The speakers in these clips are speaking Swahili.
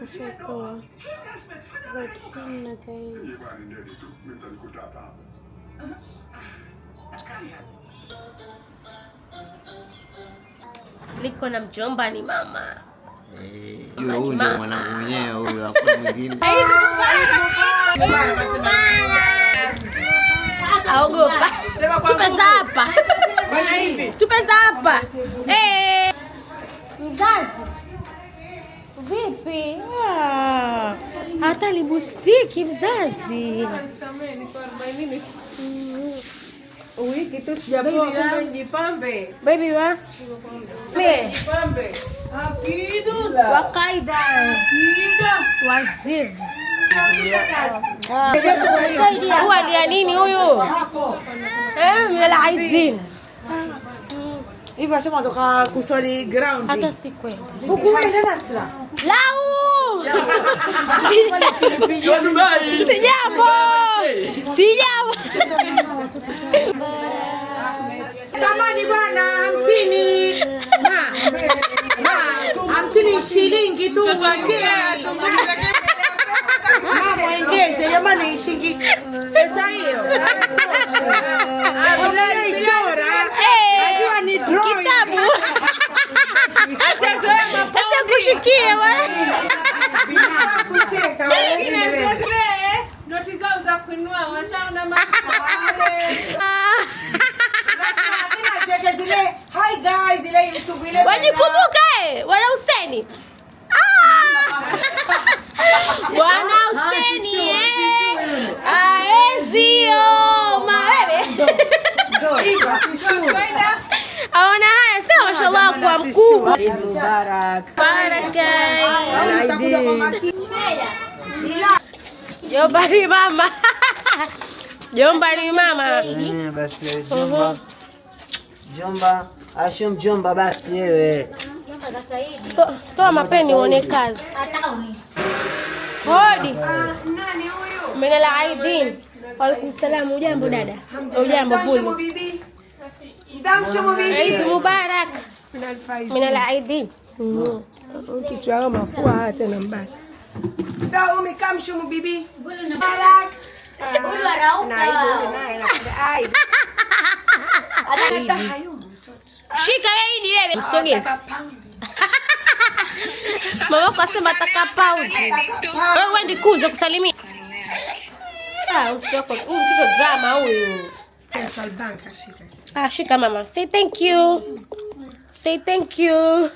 Nishaitoa. But hamna guys. Liko na mjomba ni mama. Huyu ndio mwanangu mwenyewe huyu, hakuna mwingine. Aogopa. Tupe za hapa. Fanya hivi. Tupe za hapa. Eh. Mzazi. Vipi? Ah, hata libustiki mzazi. Wiki tu sijapoa, kumbe nijipambe. Baby wa? Me. Nijipambe. Wakaida. Waziri. Huyu alia nini huyu? Eh, mla aizin. Hivi wasema watoka kuswali ground. Hata sikwenda. Hukuenda Nasra? Lau! Sijambo! Sijambo! Tamani bwana 50. Ma. 50 shilingi tu. Mama ongeze jamani shilingi pesa hiyo. Unaichora. Najua ni drawing. Kitabu. Acha kushikie bwana. Kucheka. Noti zao za kuinua washaona wale. Zile hi guys ile YouTube ile. Wajikumbuka eh, Bwana Huseni. Ah! Bwana Huseni eh. Aezi oma wewe. Aona haya sawa, mashallah kwa mkubwa. Eid Mubarak. Baraka. Eid. Jomba ni mama. Jomba ni mama. Basi jomba. Jomba, ashum jomba basi wewe. Toa mapeni uone kazi. Hodi. Nani huyu? Min al-aidin. Wa alaikum salam. Ujambo dada? Ujambo puli. Ndamshumu bibi. Eid Mubarak. Min al-aidin. Kichwa yao mafua haya tena mbasi. Ndaumi kamshumu bibi. Barak. Shika wewe ili wewe. Usogeze. Mama kwa sema ataka paundi. Wewe wendi kuza kusalimia. Ah, mtoto wako, huyu mtoto drama huyu. Central Bank ashika. Ah, shika mama. Say thank you. Say thank you.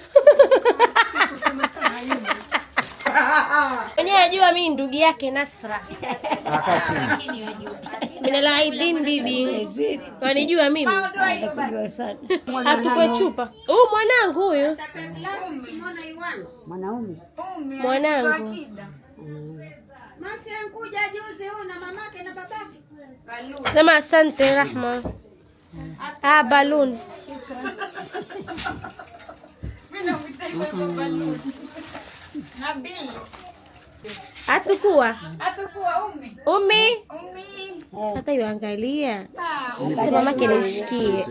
Mwenyewe ajua mimi ndugu yake Nasra. Mina laidin bibi. Wanijua mimi? Hatukwe chupa. Huyu mwanangu huyu. Mwanaume. Mwanangu. Masi ankuja juzi huyu na mamake na babake. Sema asante Rahma. Ah, balloon. Atakuwa umi. Hata yuangalia. Hata mamake nimshikie.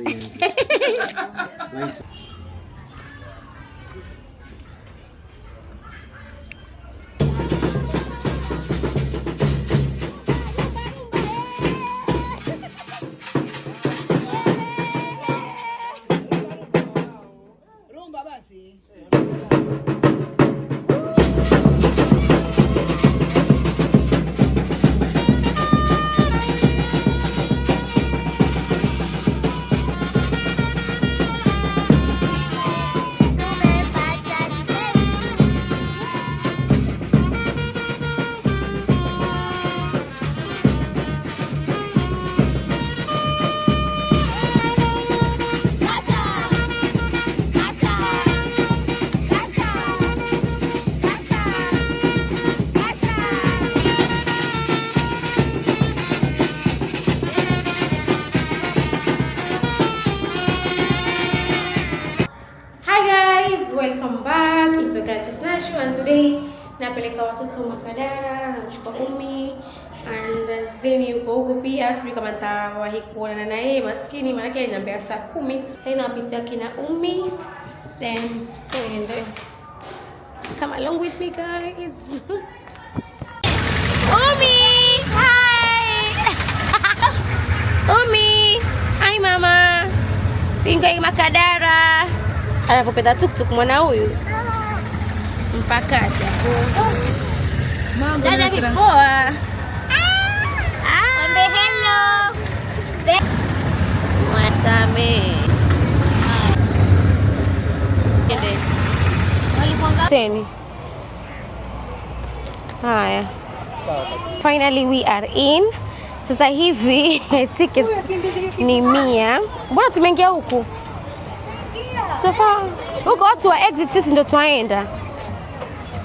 Rumba basi. Hi guys, welcome back. It's your guys Nashu and today napeleka watoto Makadara, namchukua Umi and Zeni yuko huko pia, sijui kama nitawahi kuonana na yeye maskini, maanake aliniambia saa 10. Sasa nawapitia kina Umi then tuende. Come along with me guys. Umi, hi. Umi, hi mama. Ingai Makadara. Anapopenda tuktuk mwana huyu. Mpakata. Dada ni poa. Mwambie hello. Mwasame. Teni. Haya. Finally we are in. Sasa hivi tickets ni 100. Mbona tumeingia huku? Sofa huko watu wa exit, sisi ndo twaenda.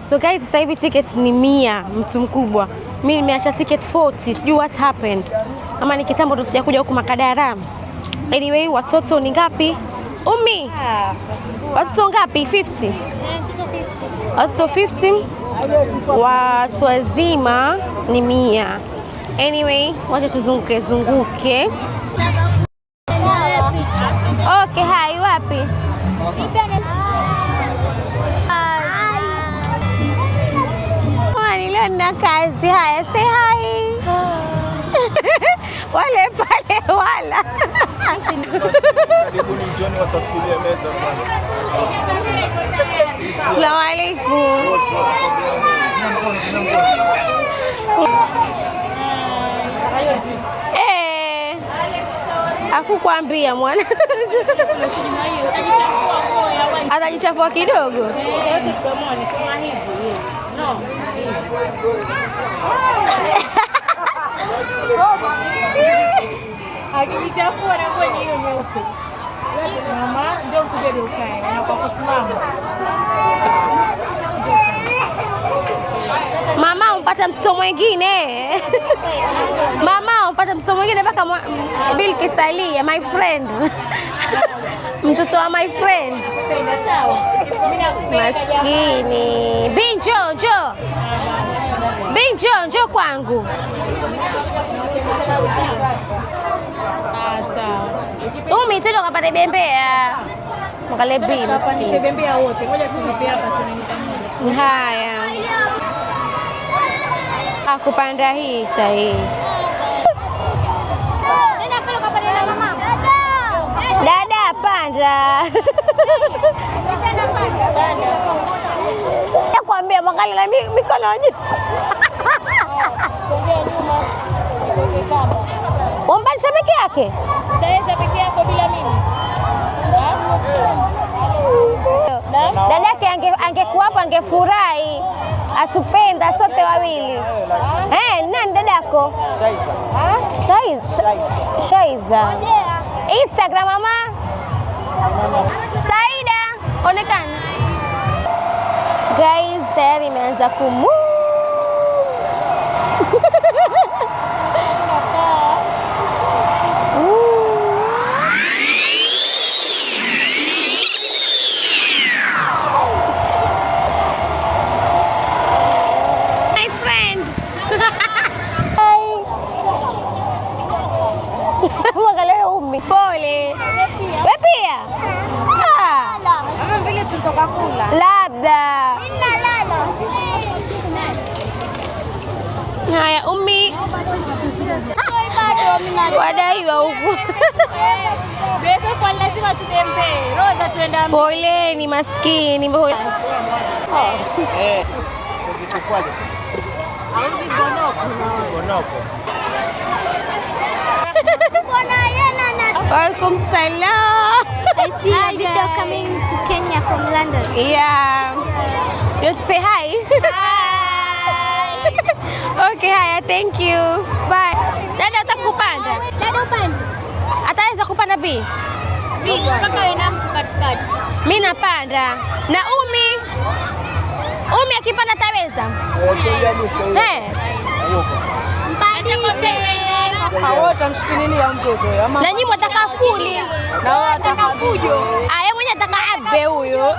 So guys, sasa hivi tickets ni 100 mtu mkubwa. Mimi nimeacha ticket 40, sijui what happened. Ama ni kitambo ndo sijakuja huku Makadara. Anyway, watoto ni ngapi? Umi. Watoto ngapi? 50. Watoto 50. Watu wazima ni 100. Anyway, wacha tuzunguke zunguke. Okay, hai wapi? Mwani, leo nina kazi. Haya, say hi. Wale pale wala. Karibuni, njoni watafutulie meza pale. Assalamu alaikum. Eh, akukwambia mwana atajichafua kidogo. Akijichafua na nguo ni hiyo nyeupe. Mama, njoo kubebe ukae na kwa kusimama. Mama umpata mtoto mwingine. Mama umpata mtoto mwingine mpaka Bilkis Alia, my friend. Mtoto wa my friend. Maskini. Bi njoo, njoo. Bi njoo, njoo kwangu. Umi, twende ukapate bembea. Mwangalie Bi. Tukapandishe bembea wote. Ngoja tulipe hapa tunaenda pamoja. Haya. Kupanda hii sahihi. Dada panda. Nakwambia mwangalie na mikono juu. Umpandisha peke yake? Utaweza peke yako bila mimi? Dadake angekuwapo angefurahi, atupenda sote wawili. Eh, nani dadako? Shaiza. Shaiza. Instagram mama. Saida, onekana. Guys, tayari imeanza kumu. My friend. Hi. Mwangalie Umi. Pole. Wewe pia? Ah. Labda. Haya, Umi. Wadaiwa huku. Kwa lazima tutembee. Roza tuenda. Poleni maskini. Eh, kitukwaje? Bonoko. Walaikum salam. I see a video coming to Kenya from London. Yeah. You want to say hi? Hi. Okay, haya, thank you. Bye. Dada utaka kupanda? Dada upande. Ataweza kupanda bi? Mpaka wewe na mtu katikati. Mimi napanda. Na Umi. Umi akipanda ataweza? Eh. Wote mshikililia mtoto ama Na nyinyi mwataka fuli. na wao wataka fujo. Ah, yeye mwenye ataka abe huyo.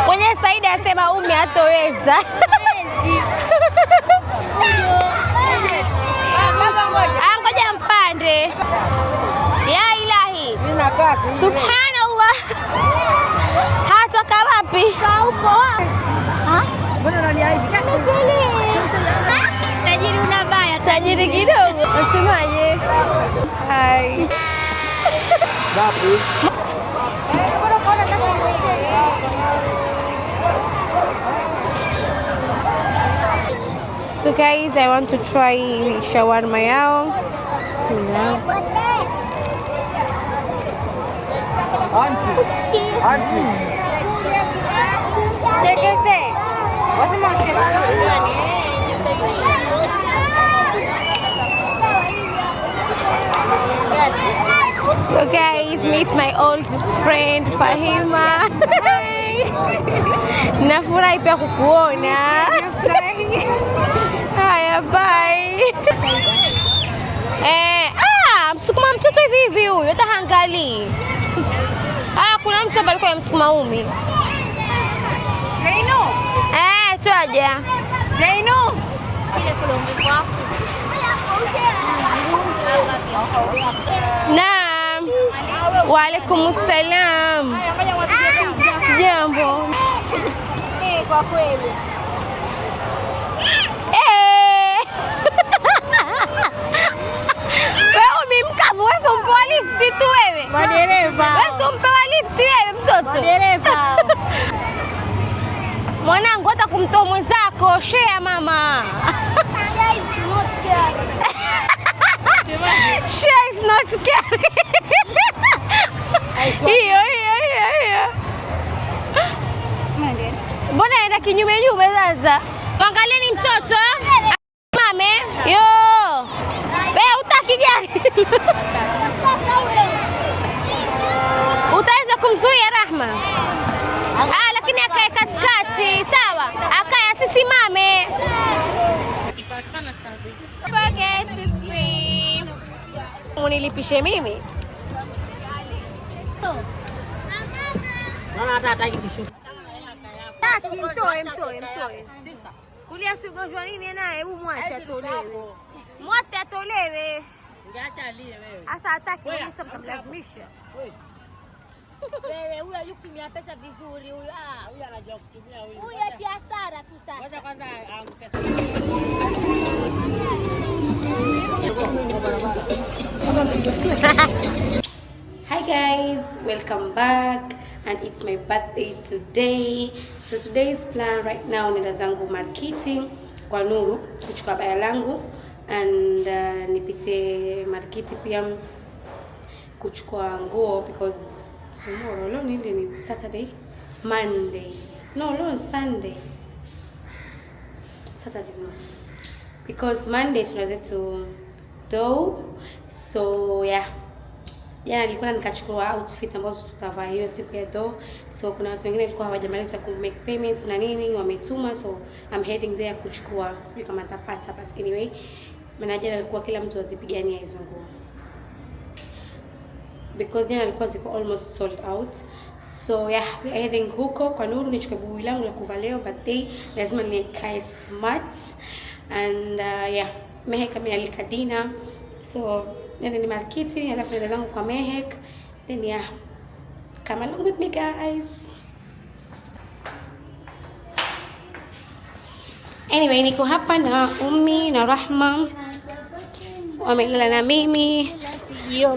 Mwenye Saida asema Umi hatoweza. Ah, ngoja mpande. Ya ilahi. Mimi na kasi. Subhanallah. Hatoka wapi? Wasemaje? Hi. Ngapi? So guys, I want to try shawarma yao. Bismillah. Auntie. Auntie. Chekeze. Wasema usikie. So guys, meet my old friend Fahima. Nafurahi pia kukuona. Haya, bye. Msukuma mtoto hivi hivi huyu, hata haangalii. Kuna mtu ambaye alikuwa yamsukuma Umi. Zainu. Twaja. Zainu. Naam. Wa alaikum salam. Sijambo. Kwa kweli. Wewe umemkavu, wewe umpewa lift tu wewe. Madereva. Wewe umpewa lift wewe mtoto. Madereva. Mwanangu hata kumtoa mwenzako, share mama. Share is not caring. Share is not caring. Hiyo hiyo hiyo hiyo. Mbona enda kinyume nyume sasa? Angalieni mtoto. Mame, yo. Wewe utaki gani? Utaweza kumzuia Rahma? Lakini akae katikati, sawa? Akae asisimame. Forget to scream. Unilipishe mimi? Mama hata hataki kushuka. Taki, mtoe. Kulia si ugonjwa nini naye, hebu mwache atolewe. Mwache atolewe. Ungeacha alie wewe. Asa hataki, wewe sasa mtamlazimisha. Wewe huyu hayukutumia pesa vizuri huyu. Huyu anajua kutumia huyu. Huyu ati hasara tu sasa. Ngoja kwanza aanguke. Hi guys, welcome back, and it's my birthday today. So today's plan right now nenda zangu marketi kwa Nuru kuchukua baya langu, and nipite marketi pia kuchukua nguo because tomorrow, leo ni Saturday, Monday. No, leo ni Sunday. Saturday no. Because Monday tunaweza to though. So yeah. Jana nilikuwa nikachukua outfit ambazo tutavaa hiyo siku ya do. So kuna watu wengine walikuwa hawajamaliza ku make payments na nini wametuma, so I'm heading there kuchukua. Sijui kama nitapata, but anyway manager alikuwa kila mtu azipigania hizo nguo because jana alikuwa ziko almost sold out. So yeah, we are heading huko kwa Nuru nichukue buibui langu la kuvaa leo birthday, lazima nikae smart. And yeah, Mehek amealika dinner, so nenda ni marketi alafu nenda zangu kwa Mehek, then yeah, come along with me guys. Anyway, niko hapa na Ummi na Rahma, wamelala na mimi.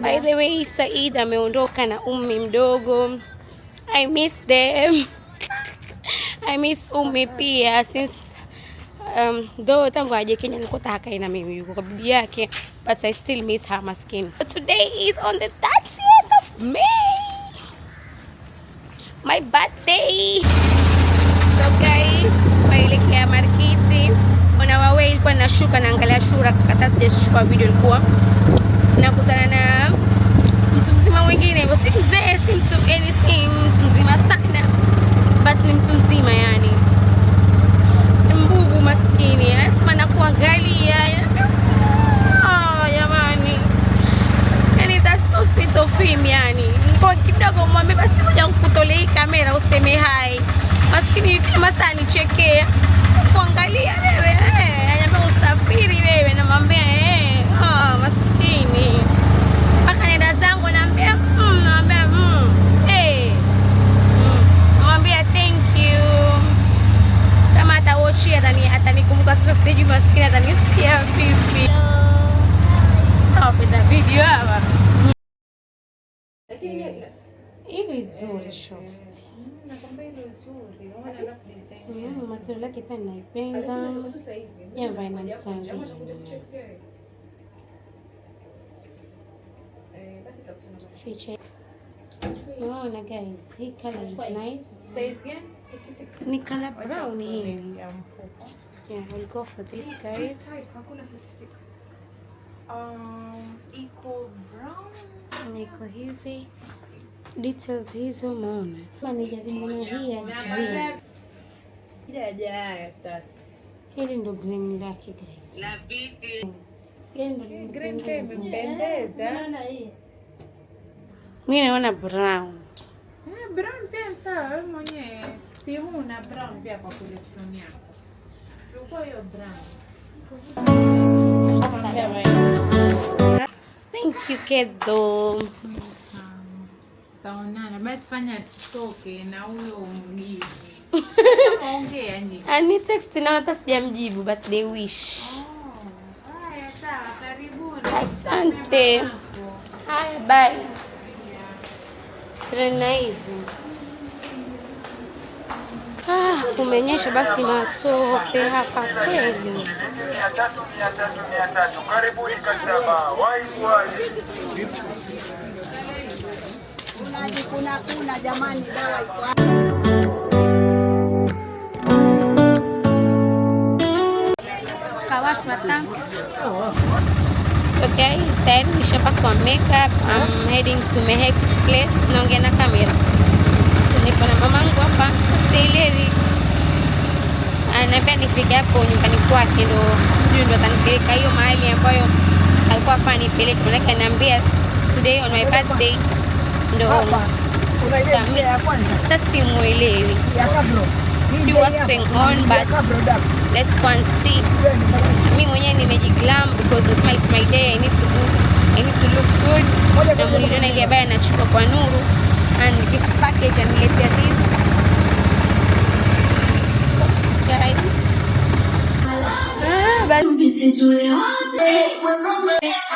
By the way, Said ameondoka na Ummi mdogo. I miss them. I miss Ummi pia since though tangu aje Kenya nilikuwa taka na mimi yuko kwa bibi yake, but I still miss her maskini. So today is on the 30th of May, my birthday. So guys, naelekea marketi. On our way ilikuwa nashuka naangalia shura, hata sijachukua video, ilikuwa nakutana na mtu mzima mwingine hivyo, si mzee, si mtu yani, si mtu mzima sana, but ni mtu mzima yani, mbubu maskini, anasema nakuangalia. Oh jamani, yani that's so sweet of him yani. Ngo kidogo mwambie basi kuja nikutolee kamera useme hi. Maskini kila masaa nichekea kuangalia wewe, ananiambia usafiri wewe, namwambia oh maskini. Mpaka nenda zangu naambia naambia namwambia thank you. Kama atawoshi atanikumbuka sasa, sijui maskini atanisikia vipi. zuri shosti. Nakwambia hilo zuri. Unaona alafu design. Material yake pia ninaipenda. Yamva inamtandii. Feature. Unaona guys, hii color is nice. Size gani? 56. Ni color brown hii. Ya mfuko. Yeah, we'll go for this guys. Hakuna 56. Iko brown. Niko hivi. Details hizo umeona. Kama nijaribu na hii ya green. Haya sasa. Hili ndo green lake guys. Hili ndo Green pia imempendeza. Mimi naona brown. Brown pia sawa, wewe mwenyewe si huna brown pia kwa collection yako. Chukua hiyo brown. Thank you Kedo. Taonana basi, fanya tutoke na huyo mgizi. Ongea nyinyi. Ani text naona hata sijamjibu birthday wish. Haya sawa, karibuni. Asante. Haya bye. Tena hivi. Ah, kumenyesha basi matope hapa kweli. 300 300 300. Karibuni customer. Wai wai. Kuna kuna jamani, dawa iko Kawashwa ta. So guys, tayari nishapakwa makeup. I'm heading to Mehek's place. Naongea na kamera. So niko na mamangu hapa. Sielewi. Ananiambia nifike hapo nyumbani kwake ndo sijui ndo atanipeleka hiyo mahali ambayo alikuwa hapa nipeleke. Maanake ananiambia today on my birthday ndo hata simuelewi. Sijui what's going on but let's go and see. Mi mwenyewe nimejiglam because it's my day. I need to go, I need to look good. Na mliona ile ambaye anachukua kwa Nuru and gift package and niletea this. So, guys.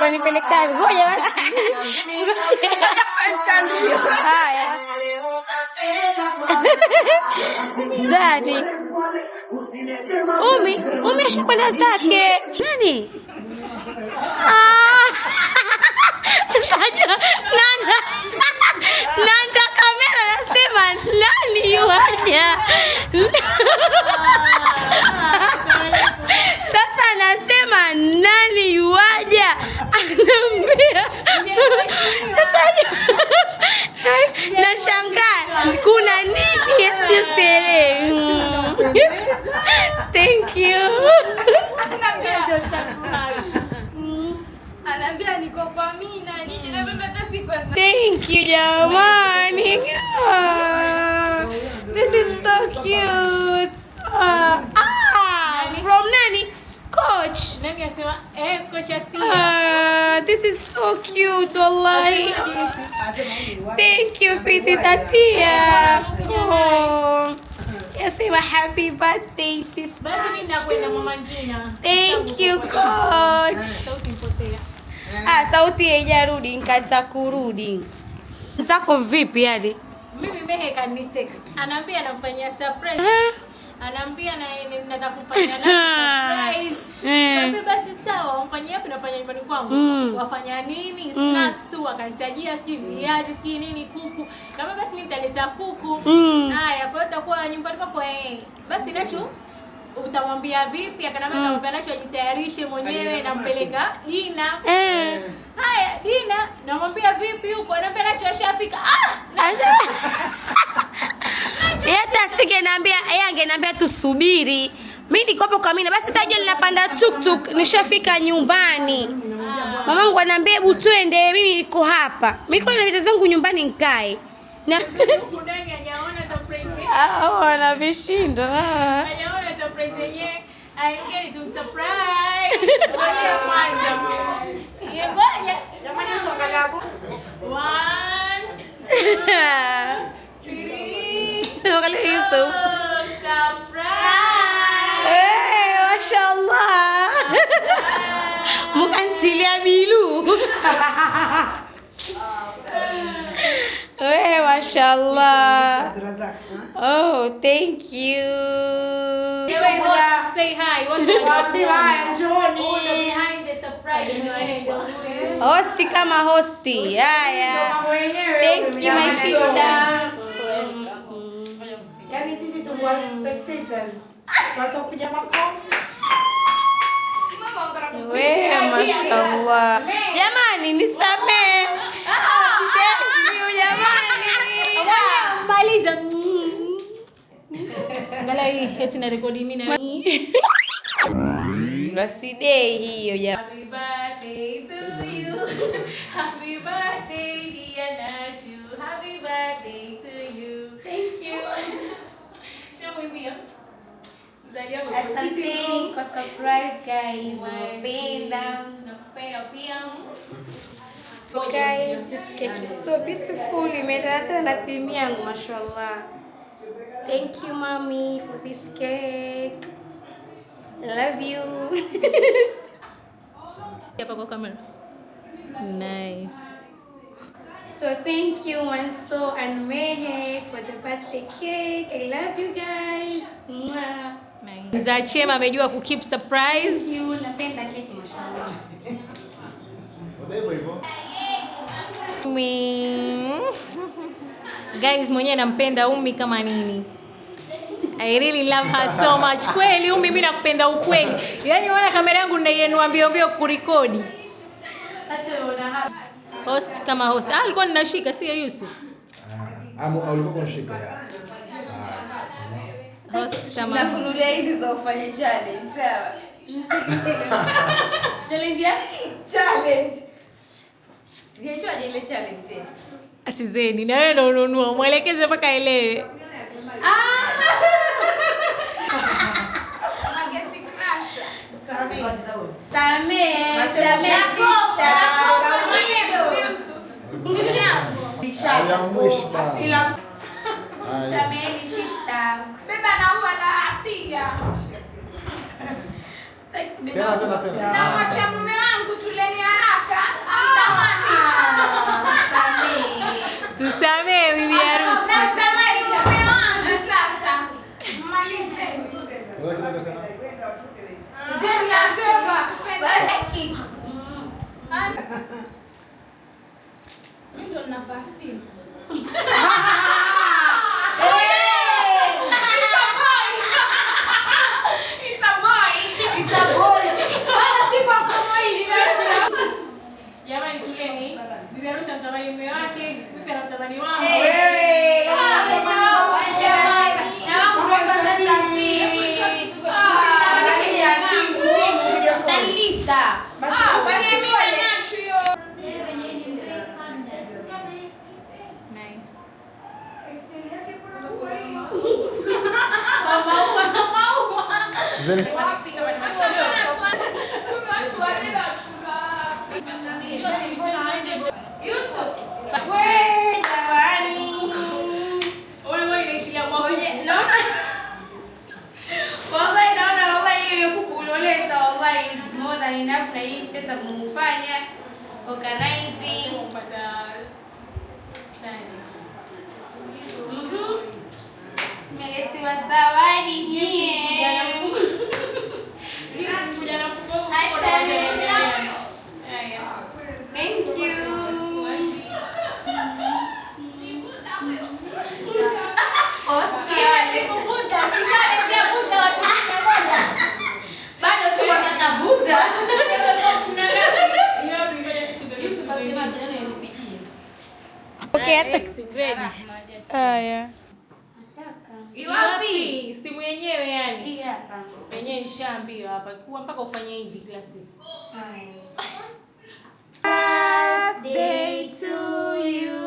Wanipeleka ngoja haya. Dani. Umi ashakwenda zake. Nani? Ah. Saja, nanda. Nanda kamera nasema nani yuaja? Sasa nasema nani yuaja? Anaambia. Sasa nashangaa kuna nini? Sielewi. Thank you. Anaambia niko kwa Mina, nije na mimi hata siku. Thank you jamani. This is so cute. From nani? Coach. Nani asema coach Atia. This is so cute wallahi. Thank you Fiti Tatia. Oh. Yasema happy birthday sister. Basi mimi nakwenda Mama Ngina. Thank you coach. Sauti ipotea. Sauti haijarudi, nikaanza kurudi. Zako vipi yani? Mimi Mehe kani text. Anaambia anamfanyia surprise. Anaambia na nataka kumfanyia na surprise. Nikamwambia basi sawa, umfanyie wapi? Nafanya nyumbani kwangu. Wafanya nini? Snacks tu akanitajia, sijui viazi, sijui nini, kuku. Nikamwambia basi mimi nitaleta kuku. Haya, kwa hiyo utakuwa nyumbani kwako eh. Basi Nacho utamwambia vipi? Akanambia nitamwambia Nacho ajitayarishe mwenyewe, nampeleka Dina. Haya, Dina namwambia vipi huko? Anambia Nacho ashafika. Hata asingeniambia, yeye angeniambia tusubiri. Mimi niko hapo kwa Mina, basi tajua ninapanda tuktuk, nishafika nyumbani. Mamangu ananiambia hebu twende, mimi niko hapa. Mimi niko na vitu zangu nyumbani nikae. Na Huku ndani hajaona surprise. Wana vishindo. Hajaona surprise yenyewe. Aingia ni tumsurprise. Ngoja kwanza. Ngoja. Jamani tuangalia abu. 1 2 3. Angalia Yusuf. Surprise. Eh, mashallah. Mkantilia bilu. We, mashallah. Oh, thank you. Say hi. Behind the surprise. Hosti kama hosti. Haya. Thank you my sister. Yaani sisi tulikuwa spectators. Watakuja makofi. We, mashallah. Jamani, nisamee. Thank you jamani. Maliza. Angalia hii eti na rekodi mimi na birthday hiyo jamani. Happy birthday to you. Happy birthday dear Nachu. Happy birthday to you. Thank you. Shamwimbia. Asanteni kwa surprise guys. Napenda. Tunakupenda pia. Guys, this cake is so beautiful. Imeendana na theme yangu mashallah. Thank you mommy for this cake. Love you. Hapa kwa kamera. Nice. So thank you Manso and Mehe for the birthday cake. I love you guys. Mwah. Nice. Zachema amejua ku keep surprise. Thank you. Napenda keki mashallah. Umi. Guys, mwenyewe nampenda Umi kama nini. I really love her so much. Kweli Umi, mimi nakupenda ukweli. Yaani unaona kamera yangu ninaiinua mbio mbio kurekodi. Host kama host. Ah, alikuwa ninashika sio Yusuf. Ulikuwa unashika ya. Host kama na kununulia hizi za ufanye challenge, sawa? Challenge ya? Challenge. Zinaitwaje ile challenge zetu? Ati Zeni, na wewe ndio ununua, mwelekeze mpaka aelewe. Mageti crasher. Samee. Samee shishta. Beba na wala atia. Tena tena tena. Na mwacha mume wangu tuleni haraka. Amtamani. Samee. Tusamee bibi harusi. Natamani mume wangu sasa. Malizeni. Mimi ndo nafasi. It's a boy. It's a boy. Wala si kwa komo hili. Jamani tuleni. Bibi harusi anamtamani mume wake, bibi anamtamani wangu. Organizing. Nimeletewa zawadi nyie. Thank you. Bado tu wanataka Buddha. Okay, haya. Iwapi simu yenyewe yani? Hii hapa. Yenyewe nishaambiwa hapa. Kuwa mpaka ufanye hivi kila siku. Birthday to you.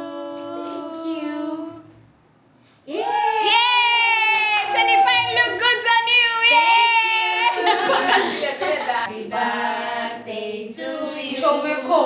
Thank you. Yeah. Yeah! 25 look good on you. Yeah! Happy birthday to you. Chomeko.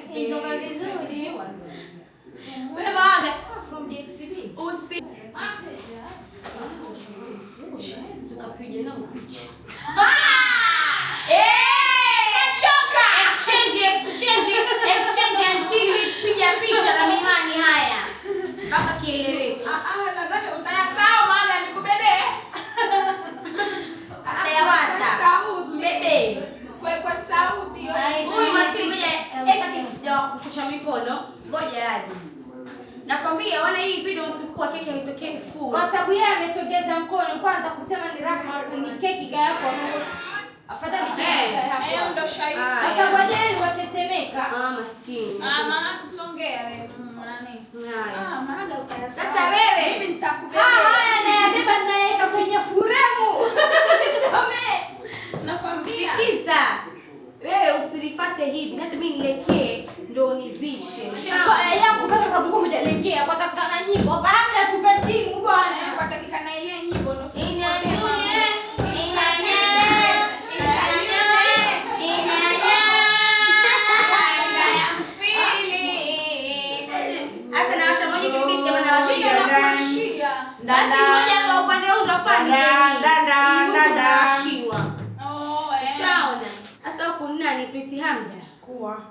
like the Inatoka vizuri. viewers. Wewe maaga. From DXB. Usi Tukapiga nao picha. Choka. Exchange, exchange, exchange until piga picha na miwani haya. Mpaka kieleweke. Nadhani utayasahau maana nikubebe. Atayawata. Sauti. Bebe. Kwa sauti hiyo. Huyu maskini ngoja eka kitu sijawa kushusha mikono. Ngoja aje. Nakwambia wana hii video mtukua keki haitokei full. Kwa sababu yeye amesogeza mkono kwanza kusema ni rahma ni keki kaya kwa afadhali keki kaya hapo. Hiyo ndo shahidi. Kwa sababu yeye watetemeka. Maskini. Maana songea wewe nani? Maana utayasahau. Sasa wewe mimi nitakubeba. Haya nayabeba nayaweka kwenye furemu. Nakwambia. Sikiza. Wewe usilifate hivi, hata mimi nilekee ndio univishe. Kwa yangu peka sababu hujalekea kwa dakika na nyimbo. Baada tupe simu bwana. Kwa dakika na ile nyimbo ndio Sasa nawasha moja kibiriti kama nawasha. Basi moja kwa upande huu utafanya. Nawashiwa. Ushaona. Sasa huku nani Pretty Hamda? Kuwa.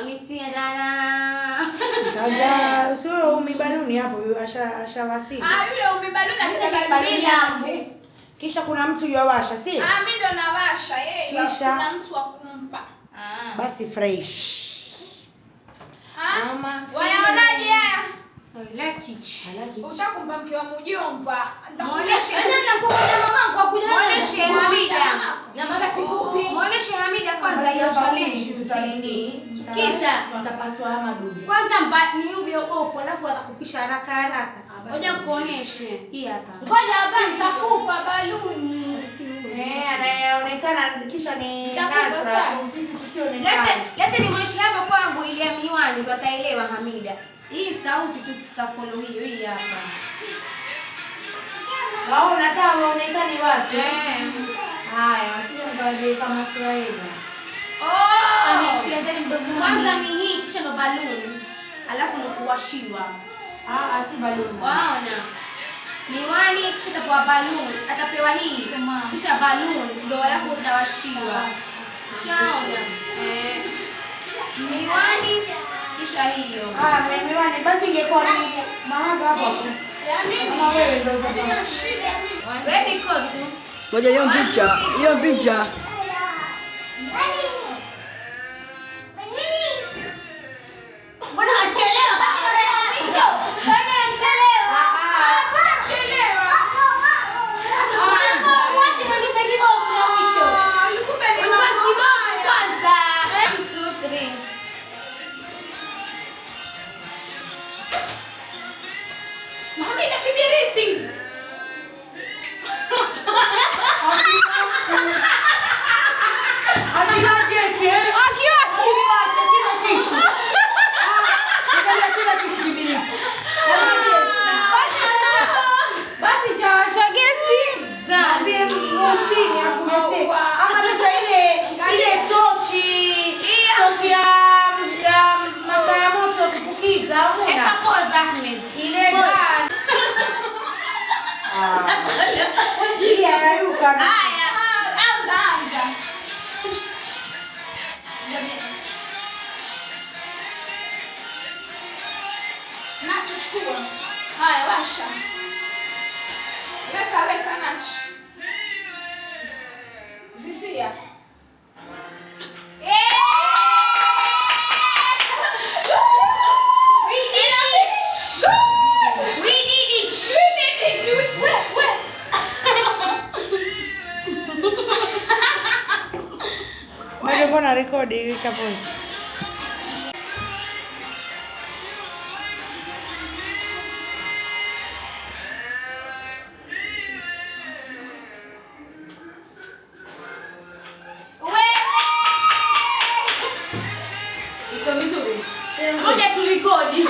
Amitia dada. Dada, sio umibaluni hapo ashawasili. Yule umibaluni akitaka baluni yangu. Kisha kuna mtu yuwasha, si? Mimi ndo nawasha yeye. Kisha kuna mtu wa kumpa. Basi fresh. Ama wayaonaje haya? I like it. Utakumpa mke wa mjomba. Nitakuonyesha. Nitakuonyesha mamangu akuja. Muoneshe Hamida. Na mama sikupi. Muoneshe Hamida kwanza hiyo challenge tutalini. Sikiza. Tutapaswa ama dudu. Kwanza ni ube off alafu atakupisha haraka haraka. Ngoja nikuoneshe. Hii hapa. Ngoja hapa nitakupa baluni. Anayeonekana kisha ni Nasra. Sisi tusionekane. Lete nimuoneshe hapa kwangu ile ya miwani ndio ataelewa Hamida. Hii sauti tu tutafollow hiyo hii hapa. Wao nataka waonekane watu. Haya, wasije mkaje kama sura yenu. Ameshikilia ndani mdomoni. Kwanza ni hii kisha ndo balloon. Alafu ndo kuwashiwa. Si balloon. Waona. Miwani kisha tapewa balloon, atapewa hii. Kisha balloon ndo alafu utawashiwa. Ushaona? Miwani kisha hiyo. Miwani basi ingekuwa ni mahaga hapo. Kama wewe ndio sina shida mimi. Wewe record tu. Ngoja hiyo picha, hiyo picha. Mbona unachelewa? Mwisho. Mbona unachelewa? Unachelewa. Sasa tunapo na nipe kibofu la mwisho. Kumbe ni kibofu kwanza. 1 2 3. Hamida kibiriti. Basi chawasha gesi. Mwambie Muhsini akuletee. Ama leta ile tochi. Tochi ya makaa ya moto kufukiza, hamna. Eka pause Ahmed. Ile gani? Hii hayuka. Haya, anza. Nacho chukua. Haya, washa. Weka nacho. Vifia. We did it! We did it! We. Bado mbona rekodi weka pause. Iko vizuri. Ngoja turekodi.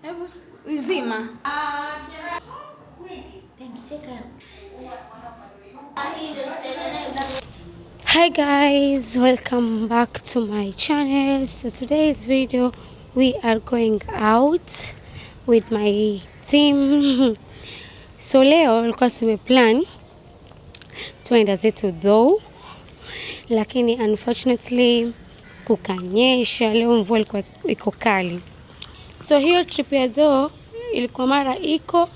Hebu uzima. Hi guys, welcome back to my channel. So today's video we are going out with my team. So leo tulikuwa tumeplan tuenda zetu though, lakini unfortunately kukanyesha leo, mvua ilikuwa iko kali. So hiyo trip ya though ilikuwa mara iko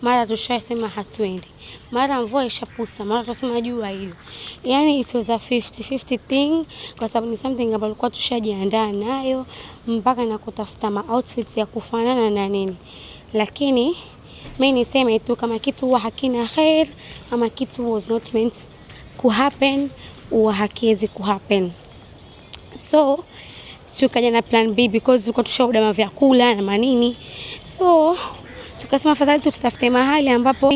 mara tushasema hatuendi, mara mvua ishapusa, mara tunasema jua hilo. Yani it was a 50-50 thing, kwa sababu ni something ambayo tulikuwa tushajiandaa nayo mpaka na kutafuta ma outfits ya kufanana na nini, lakini mimi niseme tu kama kitu huwa hakina khair ama kitu was not meant ku happen, huwa hakiwezi ku happen. So tukaja na plan B because tulikuwa tushaorder vyakula na manini, so tukasema afadhali tutafute mahali ambapo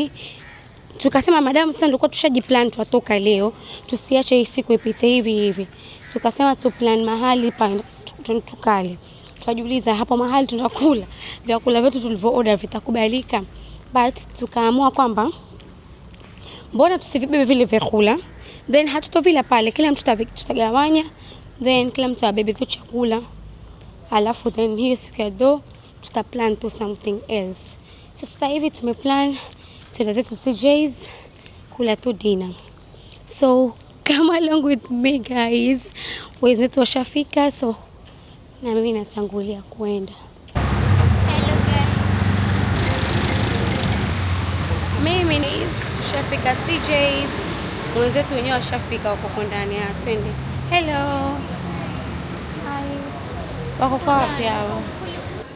tukasema madam, sasa ndio tushajiplan tuatoka leo, tusiache hii siku ipite hivi hivi. Tukasema tu plan mahali pa tukale. Tukajiuliza hapo mahali tutakula vyakula vyetu tulivyo order vitakubalika, but tukaamua kwamba mbona tusivibebe vile vyakula, then hatutovila pale, kila mtu tutagawanya, then kila mtu abebe tu chakula, alafu then hiyo siku ya do tutaplan to something else. Sasa hivi tumeplan tuenda zetu CJ's kula tu dinner. So come along with me guys, wenzetu washafika, so na mimi natangulia kuenda. Hello guys. Mimi ni tushafika CJ's, wenzetu wenyewe washafika, wako ndani ya twende. Hello. Hi. Wako kwa wapi hao?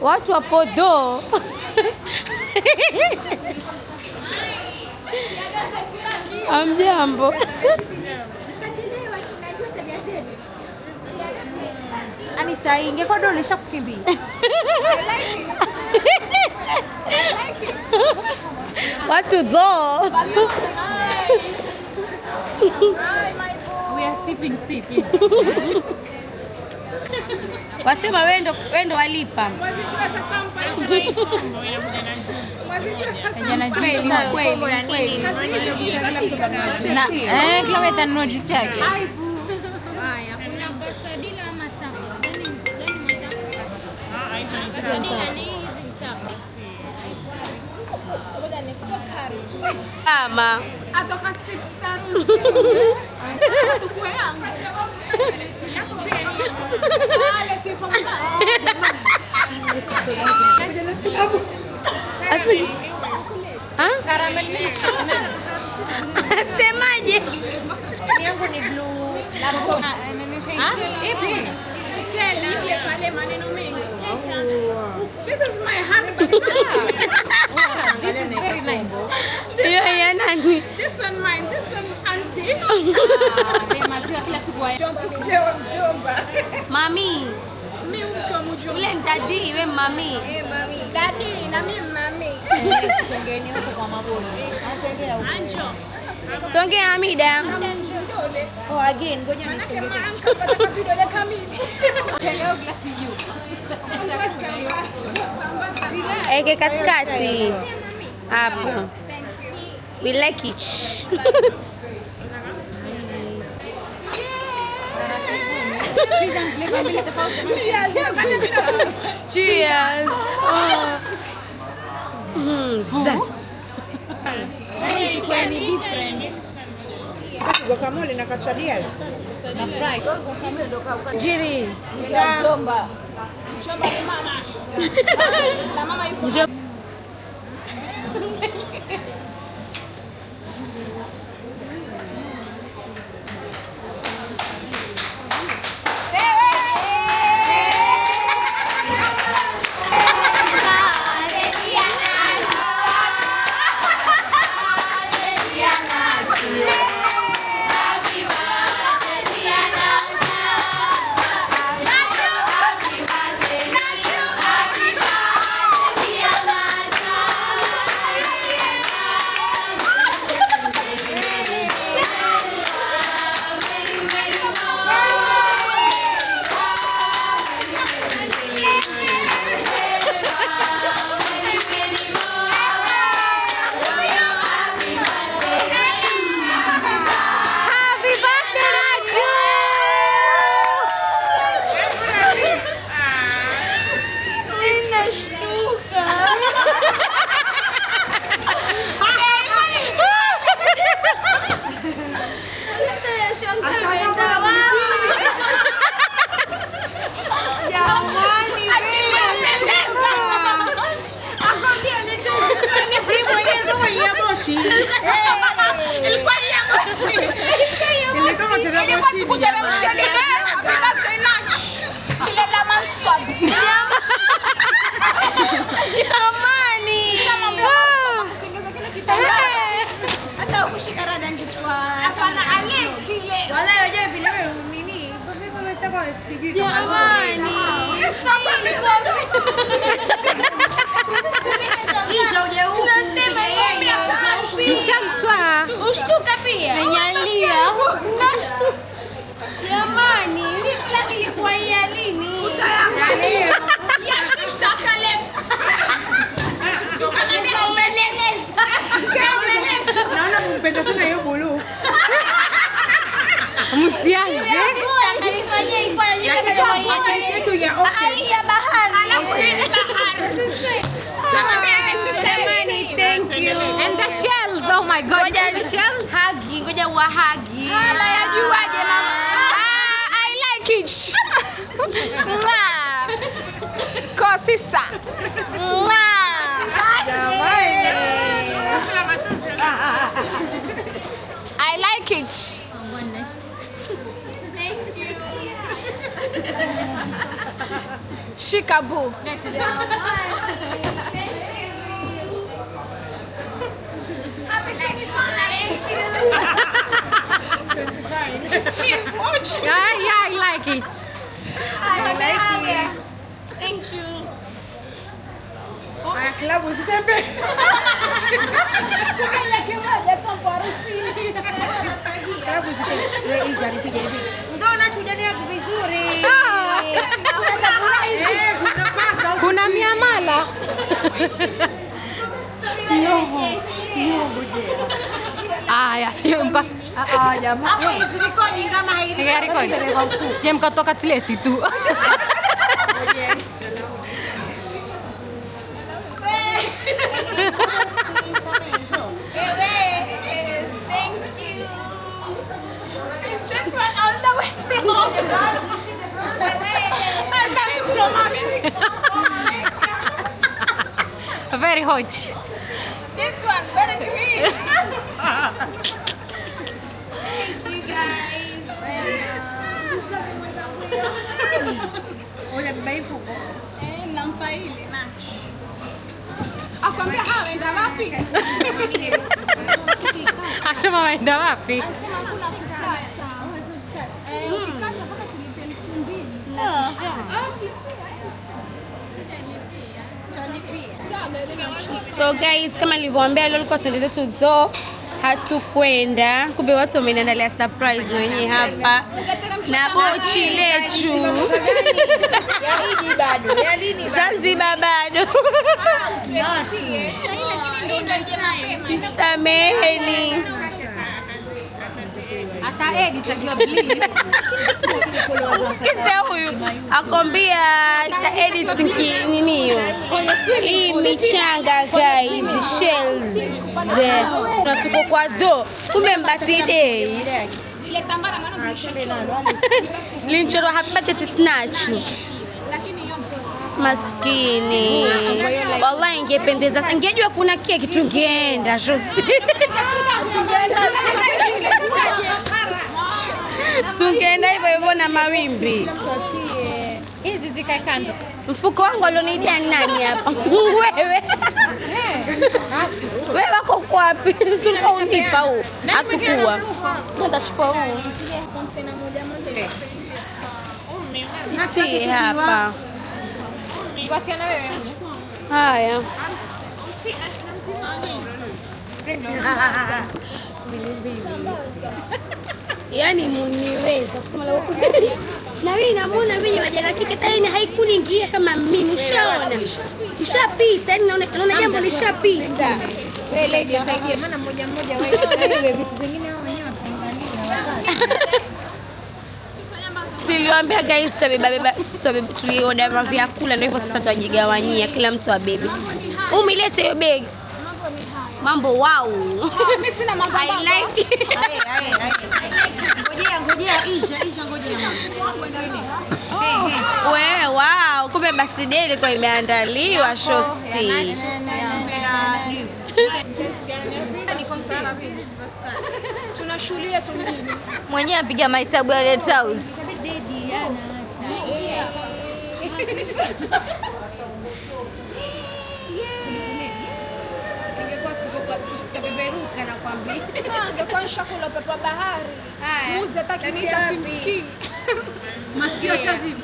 Watu wapo do. Amjambo. Ani saa hii ingekuwa dole ishakukimbia. Watu dho. We are sipping tea, please. Wasema wewe ndo walipa. Kweli kweli. Na kila mtu atanunua juisi yake. Haya, kuna kasadina ama tapas. Gani gani mtaka? Ni hizi mtaka. Ama Atoka sita tukue yangu. Asmi. Ha? Caramel milk. Semaje? Yangu ni blue. Ipi? Pale maneno mengi. This is my handbag. This is very nice. Hiyo ya nani? This one mine, this one auntie. Maziwa kila siku haya. Mjomba mjomba mjomba. Mami. Mimi mke mjomba. Ule ni daddy, we mami. Eh, mami. Daddy na mimi mami. Songeni huko kwa maboni. Songea huko. Anjo. Songea Hamida. Vidole. Oh again, ngoja Manake nisongee. maanka pataka vidole kamili. Leo glasi juu. Eke katikati. Hapo. Thank you. We like it. Cheers. Oh. Guacamole na quesadillas. Jiri. Mjomba. Mjomba ni mama. Na mama yuko. Jamani. Tushamtwaa. Ushtuka pia. Menyalia. Jamani, mimi plan ilikuwa ya lini? Utaangalia. Ya shishtaka left. Tukamwambia umeleza. Umeleza. Naona mpenda tena hiyo buluu. Msianze. Thank you. And the shells, oh my God. Ngoja the shells. Hagi, ngoja wahagi. Hala yajuaje mama? I like it. Mwah. Co sister. Mwah. I like it. Thank you. Shikabu. Excuse watch. Yeah, I like it. I like it. Thank you. Haya klabu zitembe. Klabu zitembe. Wewe Isha nipige nipige. Ndio unachujania vizuri. Kuna miamala. Aya, sio mka. Ah jamaa. Hapo hizi recording kama hairi. Sije mkatoka tilesi tu. Thank you. Is this one all the way from? I'm coming from America. Very hot. This one very green. Thank you guys. Oya beba mfuko. Nampa ile nacho. Akwambia hawa enda wapi? Asema waenda wapi? Asema kuna kukata. Ukikata mpaka tulipe 2000. So guys, kama nilivyowaambia leo tulikuwa tuende zetu though hatukwenda. Kumbe watu wameniandalia surprise wenyewe hapa. Na bochi letu. Ya Idi bado, ya lini? Zanzibar bado. Nisameheni. Ata edit akiwa please. Msikize huyu akwambia ta edit nini hiyo. Hii michanga guys, shells. Na tuko kwa do. Kumbe mbati day. Ile tambara maana Linchoro happy birthday snatch. Maskini. Wallahi ingependeza. Ingejua kuna keki tungeenda shosti. Tungeenda hivyo hivyo na mawimbi. Hizi zikae kando. Mfuko wangu alionidia nani hapa? Wewe. Wewe wako wapi? Ulikuwa unipa huu. Hakukua. Nitachukua huu. Nitie hapa. Tuatiana wewe. Haya. Yaani muniweza kusema la kweli. Na mimi namuona mimi majana kike tayari haikuniingia kama mimi ushaona. Ishapita, yani naona jambo lishapita. Wewe lady saidie maana mmoja mmoja wewe. Vitu vingine wao wenyewe wataangalia. Niliwaambia guys tutabeba beba tulioda vyakula ndio hivyo sasa twajigawanyia kila mtu abebe. Umilete hiyo bag. Mambo wow. Mimi sina mambo. I like it. Ngojea ngojea Isha ngojea. Wewe wow, kumbe basi day ilikuwa imeandaliwa shosti. Tunashuhudia tu nini? Mwenyewe apiga mahesabu ya Red House. Ingekuwa tutabeberuka na kwambia. Angekuwa nishakula upepo wa bahari. Muuze hata kiniita simsikii. Masikio chaziba.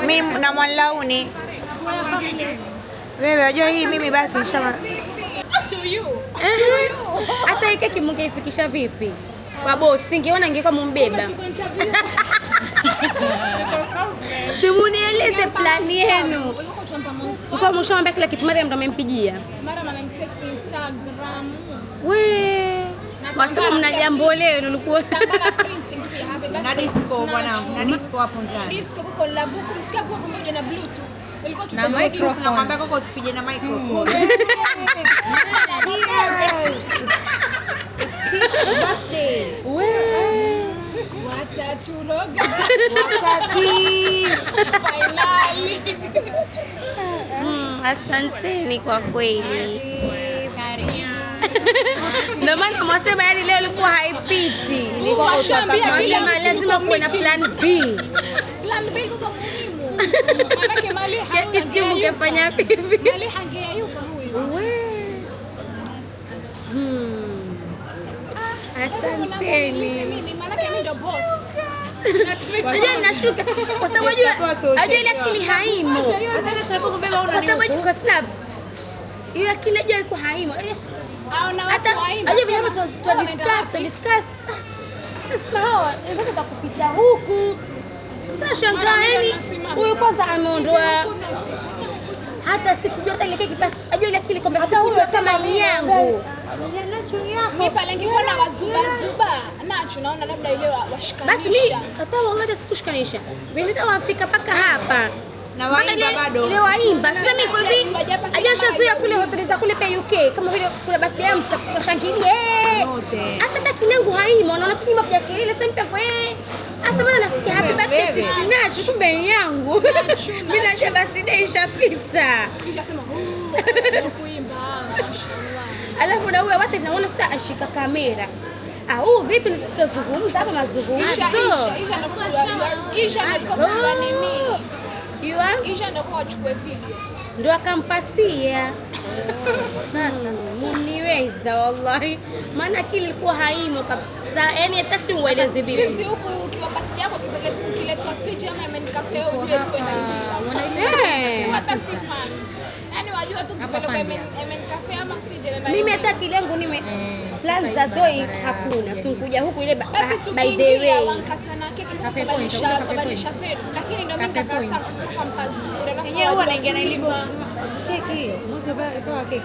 Mimi na Mwalauni. Wewe unajua hii mimi basi inshallah. Show you. Hata hii keki mngeifikisha vipi? Kwa boat singeona ingekuwa mumbeba. Simunieleze plan yenu. Kwa mshamwambia kila kitu, Mariam ndo amempigia. Mariam amemtext Instagram. We. Wasema mna jambo leo nilikuwa na disco bwana, na disco hapo ndani. Disco kuko labuku, msikia kwa pamoja na Bluetooth. Ilikuwa na microphone. Nakwambia koko tupige na microphone. Birthday. We. Wataturoga. Watati. Finally. Asanteni kwa kweli. Karibu. Ndio maana mwasema yani leo ilikuwa haipiti. Nilikuwa lazima kuwe na plan B. Plan B ilikuwa muhimu. Maana mali hauna. Mngefanya vipi? Mali hangeyayuka huyu. We. Asanteni. Mimi maana mimi ndo boss. Unajua ninashuka kwa sababu unajua ile akili haimo. Kwa sababu kwa snap. Ile akili unajua ilikuwa haimo. Aona watu waimba. Unajua vile tu discuss. Sasa hawa nataka kupita huku. Sasa shangaa yani huyu kwanza ameondoa. Hata sikujua hata ile keki basi. Unajua ile akili kwamba sikujua kama ni yangu. Mimi pale ningekuwa na wazuba zuba nacho naona labda ile washikanisha. Basi mimi hata wallahi sikushikanisha. Mimi nitawafika paka hapa. Na waimba bado. Ile waimba. Sasa mimi kwa hivi hajashazoea kule hoteli za kule pia UK kama vile kuna birthday yangu tutashangilia. Hata akili yangu haimo, naona tu nyumba kwa kelele sasa mimi kwa Hasa bwana nasikia happy birthday Sinach kumbe yangu. Mimi najua birthday ishapita. Kisha sema kuimba mashallah. Alafu na wewe watu naona sasa ashika kamera. Ah, huu vipi ni sisi tuzungumza hapa mazungumzo. Isha ndio Isha ndio kwa nini? Iwa? Isha ndio kwa achukue video. Ndio akampasia. Sasa muniweza wallahi. Maana akili ilikuwa haimo kabisa. Yaani hata si ueleze vipi. Sisi huku ukiwa birthday yako ukiletwa stage ama MN Cafe ujue iko inaisha. Unaona ile hata si fan. Yaani wajua tu kupeleka MN Cafe ama CJ na mimi hata akili yangu nime plan za doi hakuna. Tunkuja huku ile basi by the way wankatana keki kubadilisha fedha. Lakini ndio mimi nikakataa kusema mpazuri. Yenyewe huwa anaingia na ile box keki hiyo. Mwanzo pewa keki.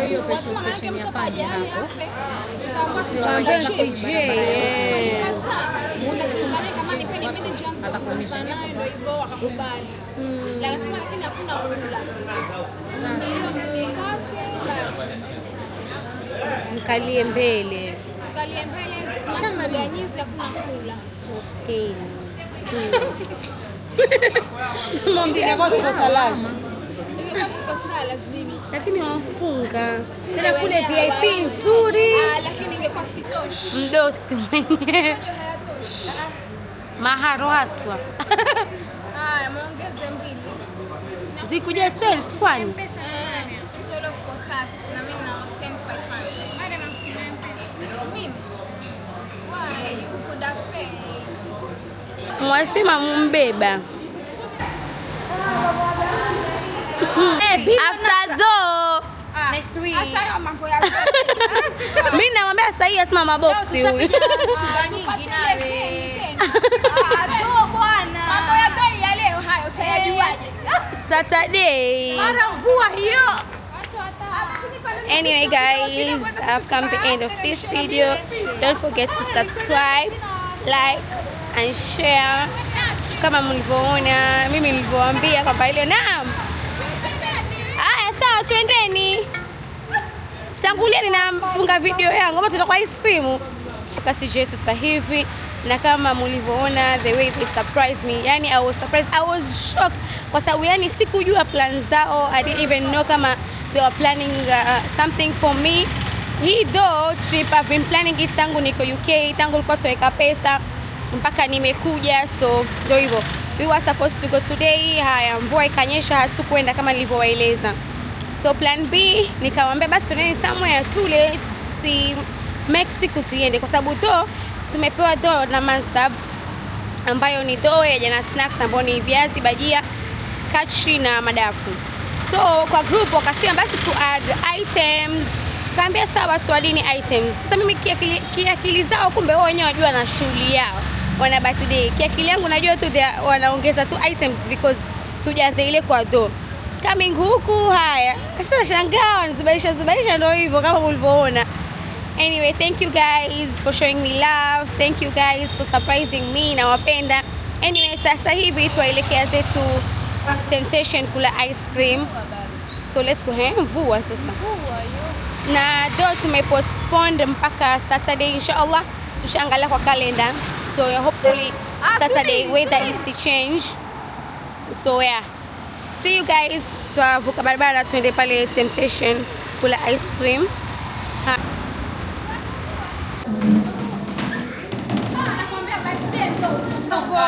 Hiyo petrol station ya pale hapo. Tutaamua si changa CJ. Nikazungumza kama nipeni manager atakuonyesha nayo ndio hivyo wakakubali. Lakini lakini hakuna kula. Mkate basi. Mkalie mbele. Tukalie mbele, shamaliza hakuna kula. Maskini. Mwambie kwa salama. Tuko sala mimi. Lakini wafunga. Tena kule VIP nzuri. Lakini ingekuwa sitoshi. Mdosi mwenyewe. Maharo haswa. Haya, muongeze mbili. Zikuja 12 kwani? 12 for 30 na mimi na 10,500. Mimi. Why you could have paid? Mwasema mumbeba. After though next week. Sasa hayo mambo ya mimi namwambia sasa hii asema maboksi huyu. Ah, bwana. Mambo ya doi ya leo hayo utayajuaje? Saturday. Mara mvua hiyo. Anyway guys, I've come to the end of this video. Don't forget to subscribe, like and share. Kama mlivyoona, mimi nilivyowaambia kwamba ile naam. Haya sawa, twendeni. Tangulieni na mfunga video yangu ama tutakuwa ice cream. Kwa CJ sasa hivi na kama mlivyoona the way they surprised me. Yani I was surprised, I was shocked kwa sababu yani sikujua plan zao. I didn't even know kama they were planning something for me. Hii though trip I've been planning it tangu niko UK, tangu nilikuwa tuweka pesa mpaka nimekuja, so ndio hivyo. We were supposed to go today. Haya, mvua ikanyesha hatukwenda kama nilivyowaeleza. So plan B nikamwambia basi tuende somewhere tule, Make siku ziende, kwa sababu do tumepewa do na mansab ambayo ni do ya jana snacks ambayo ni viazi, bajia, kachi na madafu. So kwa group wakasema basi to add items. Kaambia sawa tu add items. Sasa mimi kiakili zao kumbe wao wenyewe wajua na shughuli yao. Wana birthday. Kiakili yangu najua tu wanaongeza tu items because tujaze ile kwa do. Coming huku haya. Sasa nashangaa wanazubaisha zubaisha ndio hivyo kama ulivyoona. Anyway, thank you guys for showing me love. Thank you guys for surprising me. Nawapenda. Anyway, sasa hivi tuelekea zetu Temptation kula ice cream. So let's go. Mvua sasa. Na do tumepostpone mpaka Saturday inshallah. Tushaangalia kwa calendar. So hopefully Saturday weather is to change. So yeah. See you guys. Twavuka barabara tuende pale Temptation kula ice cream.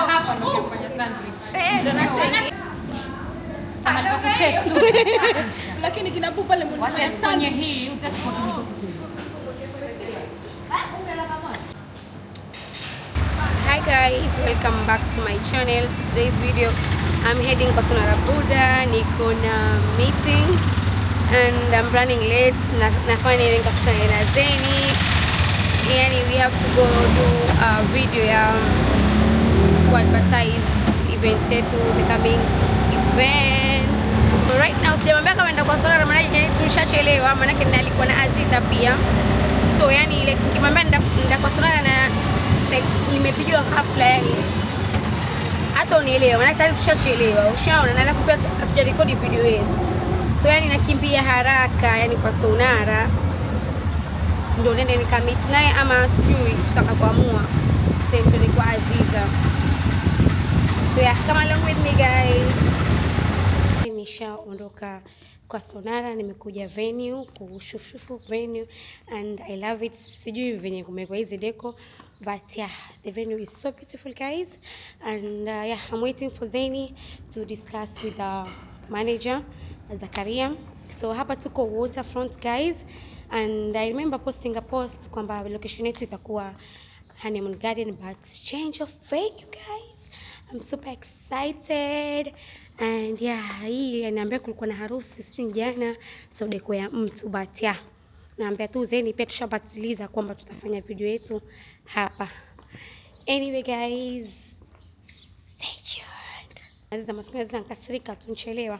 Hapa ndio kufanya sandwich. Ndio nasema. Test. Lakini kinapu pale mnafanya sandwich hii utachukua kijiko kikubwa. Hi guys, welcome back to my channel. So today's video I'm heading kwa Sonara Buda, niko na meeting and I'm running late. Nafanya nikakutana na Zeni. Yani we have to go do a video ya advertise event yetu, the coming event. Right now sijamwambia kama nenda kwa Sonara maana tushachelewa, maana nalikuwa na Aziza pia. So yani ile nikimwambia nenda kwa Sonara na like nimepigiwa ghafla yani hata unielewa maana tayari tushachelewa, ushaona, na alafu pia hatujarekodi video yetu. So yani nakimbia haraka yani kwa Sonara ndio nende nikamit naye ama sijui tutakapoamua then tuende kwa Aziza. So yeah, come along with me guys. Nishaondoka kwa Sonara, nimekuja venue kushufshufu venue and I love it. Sijui venye kumekuwa hizi deco, but yeah, the venue is so beautiful guys. And yeah, I'm waiting for Zeni to discuss with the manager Zakaria. So hapa tuko waterfront guys, and I remember posting a post kwamba location yetu itakuwa Honeymoon Garden, but change of venue guys. I'm super excited. And yeah, hii anaambia kulikuwa na harusi sijui jana, so deko ya mtu, but yeah, naambia tu Zeni pia tushabatiliza kwamba tutafanya video yetu hapa. Anyway guys, stay tuned. Aziza maskini Aziza nkasirika tunchelewa.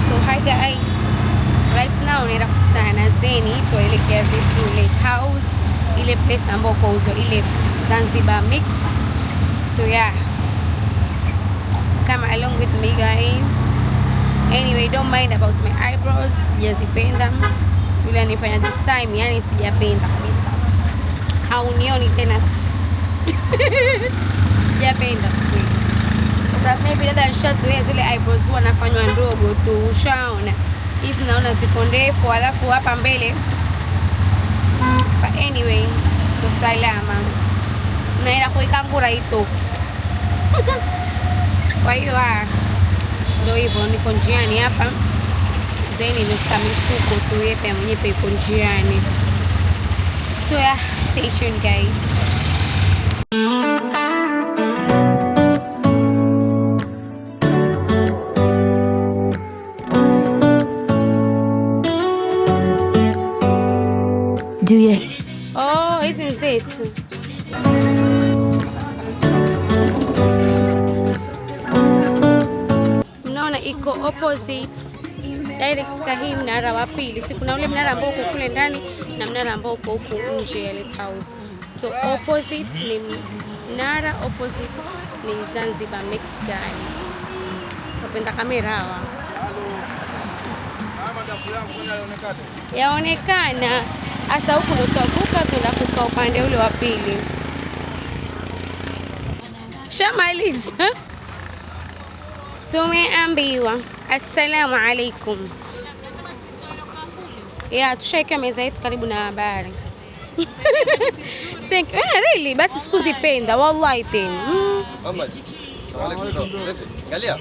So hi guys, right now naenda kukutana na Zeni tuelekea zetu Lake House, ile place ambayo kuuzwa ile Zanzibar mix. So yeah, come along with me guys. Anyway, don't mind about my eyebrows, sijazipenda yule anifanya this time, yani sijapenda kabisa, haunioni tena. Sijapenda kweli. Sasa maybe labda nishazoea zile eyebrows huwa nafanywa ndogo tu, ushaona. Hizi naona ziko ndefu alafu hapa mbele. But anyway, ndo salama. Naenda kuikangura itoki. Kwa hiyo ndio hivyo, niko njiani hapa. Then nimeshika mifuko tu, yeye mwenyewe yuko njiani. So yeah, stay tuned guys. Do you? Oh, hizi ni zetu. Mnaona iko opposite direct kahii mnara wa pili. Si kuna ule mnara ambao uko kule ndani na mnara ambao uko huku nje ya Lighthouse. So opposite ni mnara, opposite ni Zanzibar Mix guys. Wapenda kamera hawa. Yaonekana. Asa huku ndo twavuka tuenda kukaa upande ule wa pili. Shamaliza. Tumeambiwa assalamu alaikum. Yeah, tushaika meza yetu karibu na bahari. Thank you. Really, basi sikuzipenda wallahi tena. Mama, assalamu alaikum. Angalia.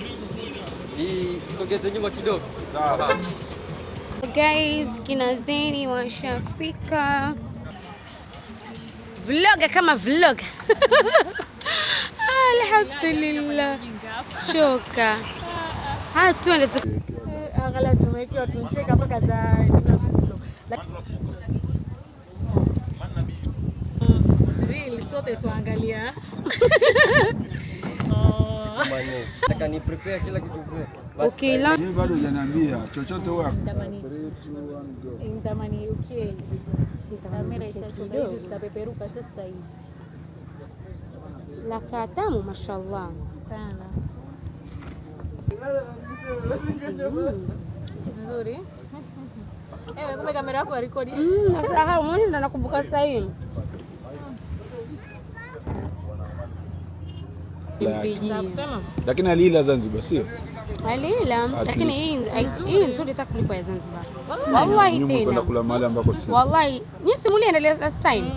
Hii sogeze nyuma kidogo. Sawa. Guys, kina Zeni washafika. Vlog kama vlog. Alhamdulillah. Shoka. Ha, tuende tu. Angalia tumekiwa tunacheka mpaka za real sote tuangalia. Nataka ni prepare kila kitu. Okay, la. Mimi bado hujaniambia chochote wewe. Nitamani okay. Kamera ishachoka, hizi zitapeperuka sasa hivi. La katamu mashallah. Sana. Nzuri. Ewe kumbe kamera yako rekodi. Nasahau mimi ndo nakumbuka sasa hivi. Lakini alila Zanzibar sio? Alila, lakini hii nzuri hata kuliko ya Zanzibar. Wallahi tena. Kwenda kula mahali ambako si. Wallahi, nyinyi simulienda last time.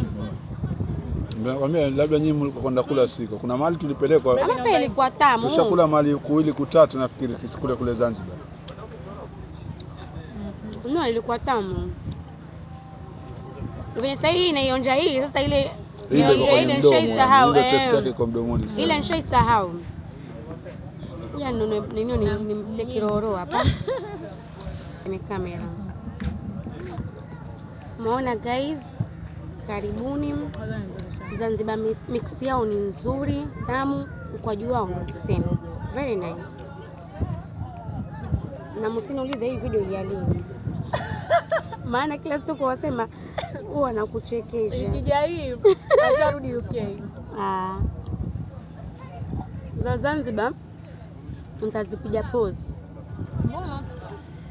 Nakwambia labda nyinyi mlikuwa kwenda kula siko. Kuna mahali tulipelekwa. Kama ilikuwa tamu. Tushakula mahali kuwili kutatu nafikiri sisi kule kule Zanzibar. No, ilikuwa tamu. Venye sasa hii naionja hii sasa ile ile nishaisahau. Ile taste yake kwa mdomoni sasa. Ile nishaisahau. Ya nini nimteke roro hapa. Ni kamera. Muona guys, karibuni. Zanzibar mix yao ni nzuri, tamu, ukwaju wao usiseme. Very nice. Na msiniulize hii video ya lini. Maana kila siku wasema huwa nakuchekesha. Ikija hii asharudi UK. Ah. Za Zanzibar nitazipiga pause. Mbona?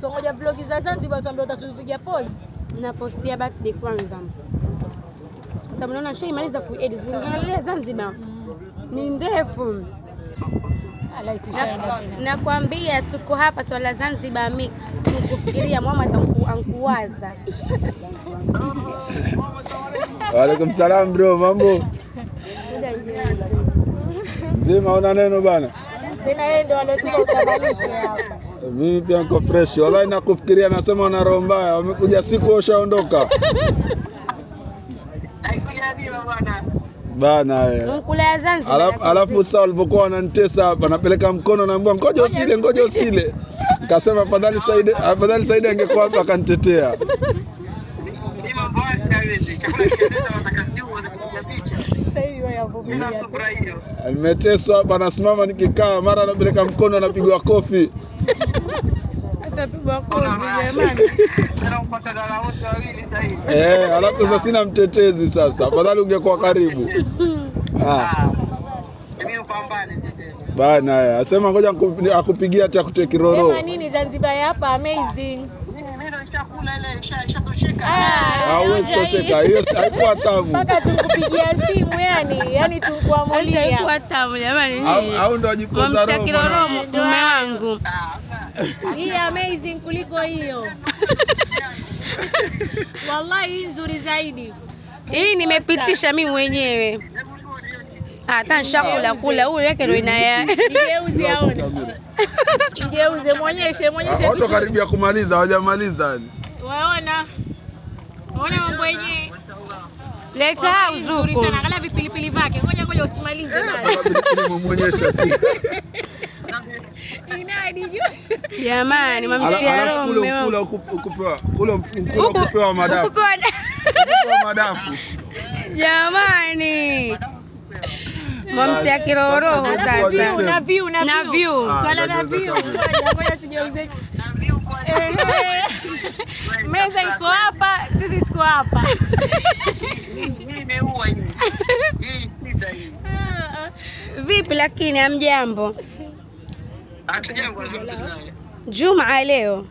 Tungoja vlog za Zanzibar tuambie utatupiga pause. Na post ya birthday kwanza. Sababu naona nishaimaliza kuedit. Ningeangalia Zanzibar. Ni ndefu. Nakwambia tuko hapa twala Zanzibar mix. Kufikiria mama ankuwaza. Wa alaikum salam bro, mambo? Mzima una neno bana? Tena yeye ndo alosema utabadilisha hapa. Mimi pia niko fresh. Wallahi nakufikiria nasema una roho mbaya. Wamekuja siku ushaondoka. Bana eh. Mkula ya Zanzibar. Alafu sasa walipokuwa wananitesa hapa napeleka mkono naambiwa ngoja usile, ngoja usile. Kasema afadhali Said angekuwa hapa akanitetea. Nimeteswa hapa nasimama nikikaa mara anapeleka mkono anapigwa kofi. Atapigwa kofi jamani. Eh, alafu sasa sina mtetezi sasa. Afadhali ungekuwa karibu. Ah. Mimi upambane tetezi. Bana, asema ngoja akupigia hata kutoe kiroro. Sema nini Zanzibar hapa amazing. Mimi ndo nishakula. Hauwezi tosheka. Hiyo haikuwa tamu. Mpaka tukupigia simu yani tukuamulia. Haikuwa tamu jamani. Au ndo ajipoza roho. Mwanamtia mume wangu. Hii amazing kuliko hiyo. Wallahi hii nzuri zaidi. Hii nimepitisha mimi mwenyewe. Hata nishakula kula huyu yake ndio inaya. Igeuze aone. Igeuze muonyeshe. Watu karibia kumaliza hawajamaliza. Waona. Waona mambo yenyewe. Leta uzuku. Sana angalia vipilipili vyake. Ngoja usimalize bado. Pilipili muonyeshe si. Inadi juu. Jamani mamtia roho mume wangu. Kule kupewa madafu. Kupewa madafu. Jamani. Mamtia kiroro sasa. Na view. Twala na view. Ngoja tujeuze. Meza iko hapa, sisi tuko hapa. Hii. Vipi lakini hamjambo? Hatujambo alhamdulillah. Juma leo.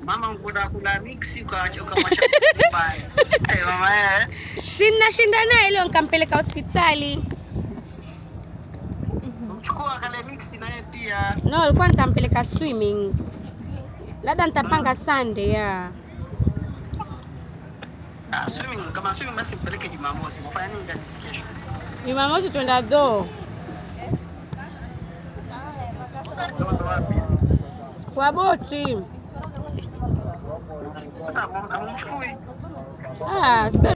Mama kuna mix ukamwacha mbaya. Eh mama eh. Si ninashinda naye leo nikampeleka hospitali. Mchukua kale mix naye pia. No, alikuwa nitampeleka swimming. Labda nitapanga Sunday ya. Swimming kama swimming basi mpeleke Jumamosi. Mfanya nini kesho? Jumamosi twenda do. Kwa boti. Amchukui. Sasa